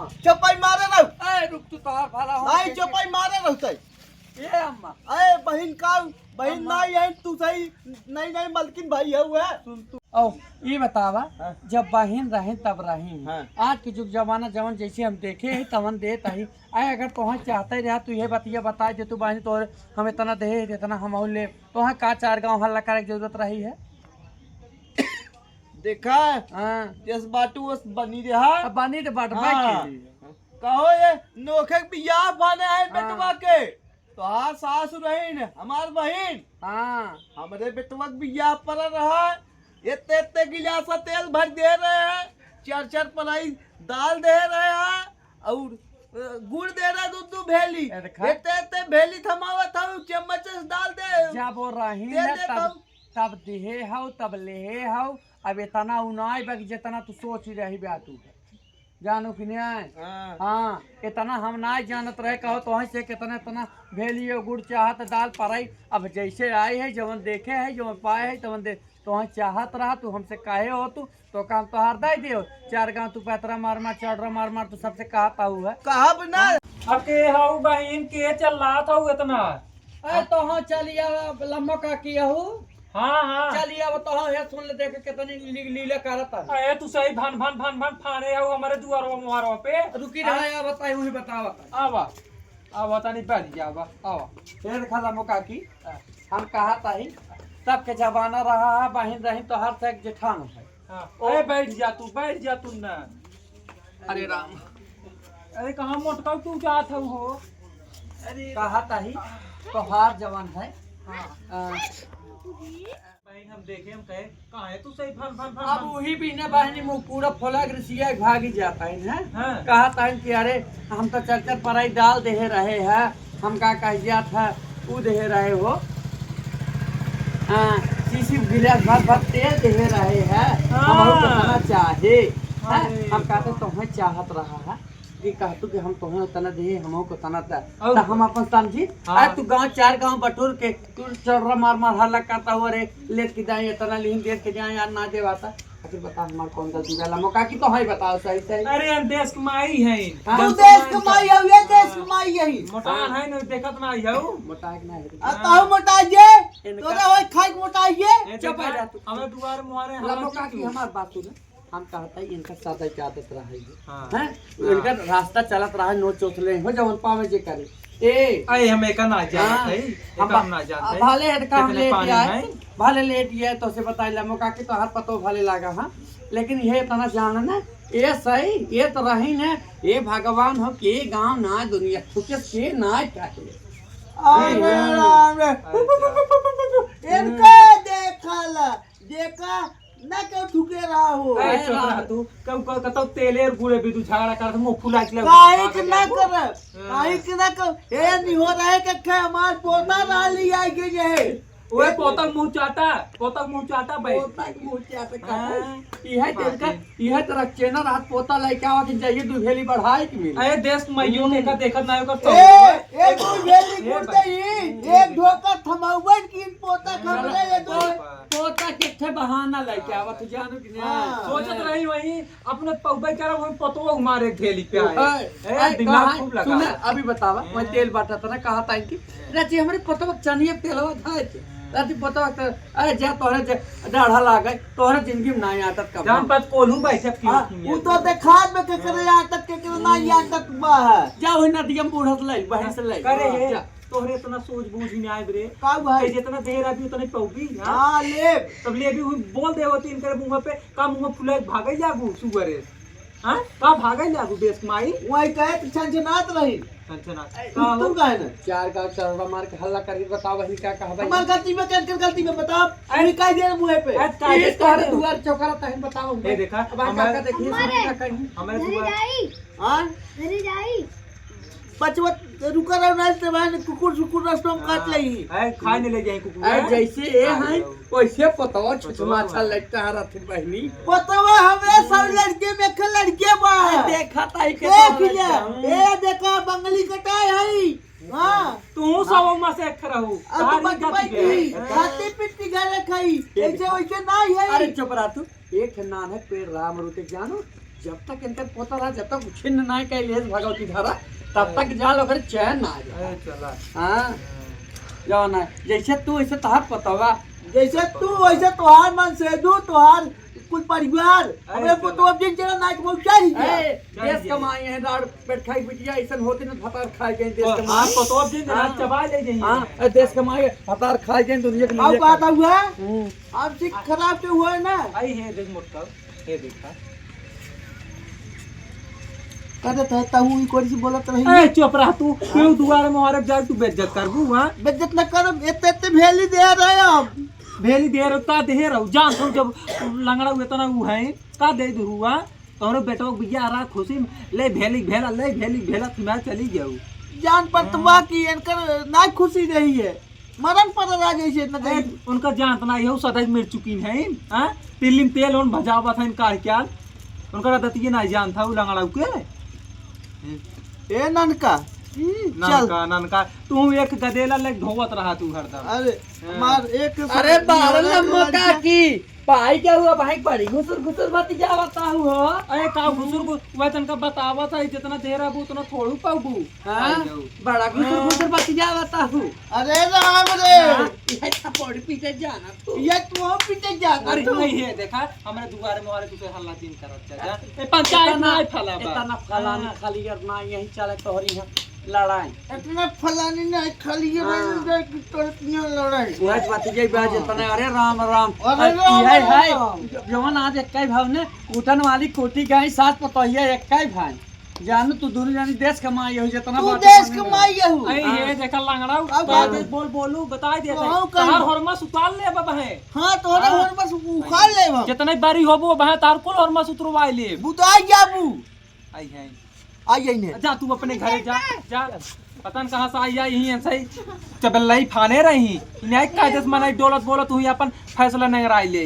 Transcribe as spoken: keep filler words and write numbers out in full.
चपाई मारे रहू। ए, रुक, तू तोहार भला हो, नहीं, के, के चपाई मारे रहू तई। ए अम्मा। ए, बहिन का, बहिन अम्मा। नहीं है, तू सही, नहीं, नहीं, मलकिन भाई है वो। सुन तू। ओ, ई बतावा, हाँ। जब बहिन रहिन तब रहिन। हाँ। आज के जुग जमाना जवन जैसे हम देखे ही तवन देत ही। आए अगर तोहे चाहते रहा तू ये बतिया बताए दे तू बहिन तोहरे हम इतना दे इतना हम और ले तोहे का चार गाँव हल्ला करे के जरूरत रही है? देखा, हाँ। जस बाटू वस बनी रहा। अब बनी तो बाट हाँ। बाकी। कहो ये नोखे के बियाह पाने आए हाँ। बेटवा के। तोहार सास रहीन, हमार बहिन। हाँ। हमरे बेटवा के बियाह पर रहा। एते एते गिलास तेल भर दे रहे हैं। चार चार पलाई दाल दे रहे हैं। और, अ, गुड़ दे रहे दू दू भेली। ए देखा। एते एते भेली थमावत हूँ, चम्मच से डाल दे। जब वो रही दे न देत तब, हूँ। तब दिहे हौ, तब लेहे हौ। अब इतना उनाई बा कि जितना तू सोच ही रही बा तू। जानो कि नहीं? हाँ। हाँ, इतना हम ना जानत रहे, कहो तोहई से कितना, इतना भेली और गुड़ चाहत दाल परई। अब जैसे आई है, जवन देखे है, जवन पाए है, तवन दे, तोहई चाहत रहा, तू हमसे काहे हो तू, तो काम तोहार दाई दे हो। चार गाँव तू पैतरा मार मार, चढ़रा मार मार, तू सबसे कहत आऊ है। कहब ना। अब के हऊ बहिन, के चल्लात हऊ इतना? अरे तो हाँ, चली आवा, लम्बा काकी आहू। हाँ, हाँ। चली आवा तो हाँ, हे सुन ले, देख कितनी ली-, लीला करत है। अरे तू सही भन, भन, भन, भन फाने हऊ हमरे दुआरवा मुहारवा पे। रुकी रहा, हाँ। आवा बताई, वही बतावा। आवा, आवा, तनी बैठ जा, आवा, आवा। हे देखा लम्बा काकी, हाँ। हम कहत ही, तब के जमाना रहा है, बहिन रहिन तो हर से एक जेठान है। हाँ। ओ। अरे बैठ जा तू, बैठ जा तू ना। अरे राम। अरे कहाँ मोटका तू जात हऊ हो? अरे कहत ही, तोहार जवान है। हाँ। आ, बहिन हम देखे, हम कहे, "कहाँ है तू सही फन, फन, फन, अब फन?" वही बिना बहिनी मुँह पूरा फोला के रिसिया के भागी जात है, हैं? हाँ। कहत है कि अरे, हम तो चर चर पराई दाल देहे रहे हैं, हम का कह जात है, ऊ देहे रहे हो। हाँ, शीशी गिलास भर भर तेल देहे रहे हैं, हाँ। हमहू को तना चाहे, हैं? अरे हम कहते बाप। तोहे चाहत रहा है, कि कहतू कि हम तोहे उतना देहे, हमहू को तना दा। और तो हम अपन समझी, हाँ। आज तू गाँव चार गाँव बटोर के, तू चढ़रा मार मार हल्ला करता हुआ रे, लेट के जाए, इतना लिहिन देर के जाए, यार ना देवाता। आखिर बता हमार कौन गलती बा? लम्बा काकी तोहई बताओ सही सही। अरे हम देश के माई है। हाँ। तू देश के माई हऊ, ये देश के माई है। मोटान है ना, देखत ना हऊ। मोटाए के ना है। आ हाँ। ताऊ मोटा जे, इनका तोरा होई खाई के मोटा जे। ए, चुप देखा, जा तू। हमें दुआर मुहारे लम्बा हमार काकी तू। हमार बात सुन। हम कहत है इनका सादा के आदत रहा है। हाँ। हैं? हाँ। इनका रास्ता चलत रहा है, नोच चोचले हो जवन पावे जे करे। ए। अरे हम एका ना जानत हाँ। है, हम एका बा-, हम ना जानत है। भले इनका हम कितने लेट पानी आए, में? भले लेट आए, तो से बताई लम्बा काकी तोहार पतो भले लागा, हाँ। लेकिन ये इतना जान ना, ये सही, ये तो रही ना, ये भगवान हो के गाँव ना दुनिया, थुके के ना कहे। अरे राम रे। अरे इनका देखा ला, देखा, ना क्यों ठुके रहा हो? ए, चुप रह तू। कब, कब, कतौ तेले और गुड़े भी तू झगड़ा करत, मुंह फुला के लग काहे के ना करब? हाँ। काहे के ना कर? ए, निहो रहे के खे हमार पोता ना ली आई के जे है। ओए, पोता मुंह चाटा, पोता मुंह चाटा बे। पोता के मुंह चाटा हाँ। का है? इहे बाप तेल का, रे। इहे तरह चेना रहत पोता लेके आवा कि जाइए दू भेली बढ़ाई के मिले। अरे देश में यो हम्म। देखा, देखत ना ओकर ए, ए, दू भेली ए गुड़ भाई। दही, एक ढोकर थमाउबन की पोता खमरे ये दो। पो-, पोता के ठे बहाना लेके आवा, तू जानू कि ना? हाँ। सोचत रही वही, अपने पौबे करे, वही पतोह मारे घेली पे आए। ओए, ए, ए, दिमाग कहाँ खूब लगा। सुन, अभी बतावा, हम्म। वही तेल बाटा था ना, कहा था कि, राती हमरे पतोह चनिया तेलवा धाए थे। हम्म। राती पतोह तो, ए, जा तोहरे जे, डाढ़ा लागे, तोहरे जिंदगी में ना आदत का जान बात। बात कोल्हू बैठे की हाँ, होती है। उ तो देखात में के करे आदत के, के ना आदत बा है। जा वही नदिया में बूढ़ा से ले, बहन से ले। करे हाँ, है। जा। तोहरे इतना सूझबूझ ही नहीं आए रे। का हुआ? ते जितना देर अभी उतने पौबी, हाँ? हाँ, लेब। तब लेबी हुई बोल दे होती इनकर मुंह पे, का मुंह फुला के भागे जागू सुअरे? हाँ? का भागे जागू बेस माई? वही कहे तो छनछनात रही। छनछनात। ए, का हो? तुम कहे ना? चार गांव चढ़वा मार के हल्ला करके बताओ बहिनी का कहबा? हमार गलती में, कर, कर गलती में बताओ। अरे, अभी कह दे मुंह पे। आज का ये दे तोहरे दे? दुआर चौकरा तहन बताओ। ए, देखा, अब आज हमारे, काका देखिए, हमारे, सामने का कहीं? हमारे घरे दुआर। जाई। हाँ? घरे जाई। बचवा, रुका रहो, नहीं तो बहन कुकुर सुकुर रास्ता में काट हाँ, लेगी। है, खाए नहीं ले जाए कुकुर, अरे हैं? जैसे ये हाँ, हैं, लो। वैसे पतवा पतवा छुछुआ अच्छा हुआ। लगता है रथिन बहनी। पतवा हमरे सब लड़के में एक लड़के बा। अरे देखा ताई के देख तो ले, लड़का। ए देखा बंगली कटाए है। हाँ। तू सब हाँ। ओमा से एक रहो। अब तारी बचवा गति की है। खाती पीती घर खाई। ये ऐसे देखा। वैसे नहीं है। अरे चुप रह तू। एक ठे नान है पेड़ राम रुते जानो, जब तक इनकर पोता रहा, जब तक छिन्न ना कइ लेस भगवती धरा, तब तक जाल ओकर चैन ना आ जाए। अरे चला। हाँ। हाँ। जाओ ना, जैसे तू वैसे तोहार पतवा। जैसे तू वैसे तोहार मन से दू तोहार कुल परिवार। अरे हमरे चला। पोतवा जिन जगह ना के मौका ही गया। ए, चल देश गया। कमाई है, दाड़ पेट खाई बिटिया, ऐसन होते न भतार खाए गए देश तो कमाई। आप पोतवा जिन जगह हाँ। चबा ले जाइए। हाँ, ए, देश कमाई है, भतार खाए गए दुनिया के अब लिए बात खाए। हुआ? हम्म। अब से खराब जो हुआ है ना। आई है देख मोटका। ये देखा। कहत है, तहू ई कोरी से बोलत रही। ए, चुप रह तू। क्यों दुआरे मुहारे जाए तू बेइज्जत करबू, हाँ? बेइज्जत न करब, एते, एते भेली दे रहे हम। भेली दे रहो, का दे रहो? जान तो जब लंगड़ा हुए तना उ है, का दे दू हुआ? तोहरो बेटवा बिया रहा खुशी में, ले भेली भेला, ले भेली भेला, तुम्हारे चली जाऊ। जान पर हाँ। तुआ की इनकर ना खुशी रही है। मरन पड़ल आ जैसे इतना ए, कहीं। उनका जानत ना, यहू सदा मिल चुकी है, हाँ? तिल्ली में तेल उन भजावत है, इनका क्या? उनका आदत ये ना जानता, वो लंगड़ाऊ के। ए ननका, ई, चल। ननका, ननका, तू एक गदेला ले ढोवत रहा तू हरदम। अरे, हाँ। मार एक अरे, बारह लम्बा काकी, पाई क्या हुआ भाई, बड़ी घुसुर घुसुर बतियावता हूँ हो। अरे, का घुसुर घु-, वह तनका बतावत है, जितना देर रहबू, उतना थोड़ू पाबू। हाँ, आई जाऊ। बड़ा घुसुर हाँ। घुसुर बतियावता हूँ। अरे राम रे। हाँ, ये थप्पड़ पीटे जाना तू। ये तू हम पीटे जाना अरे तू। नहीं है, देखा, हमरे दुआरे मुहारे तुझे हल्ला दिन करत जा, जा। अच्छा, ए, पंचायत इतना, ना फैला बा। इतना फलानी हाँ। खाली यार ना यहीं चले तोहरी यहाँ लड़ाई। इतना फलानी ना खाली ये हाँ। बहन दे कि तोहरे यहाँ लड़ाई। वह बात ये बा हाँ। जितना, अरे राम राम। अरे अरे राम ये है, राम। है, जवन आज एक भाव ने कूटन वाली कोटी गई, सास पतोहिया एक भाई। जानू, तू दोनों जानी देश कमाई हो, जितना तू बाटे देश मने कमाई हो। आई हाँ। ये देखा लंगड़ा, अब बात बात बोल बोलू, बताई दे तो थे। हम कहीं तहार होरमस उतार ले अब है। हाँ, तोहरा हाँ। होरमस उखाड़ ले हम। जितने बारी होबो, अब है, तार कुल होरमस उतरवाई ले। बुदाई जाबू। आई है। आई है ने। जा तू अपने घरे जा, जा। पता न कहाँ से आई, आई ही ऐसे ही। चबल्लाई फाने रही। इन्हें कायदे से मनाई डोलत बोलत हुई, अपन फैसला नहीं राय ले।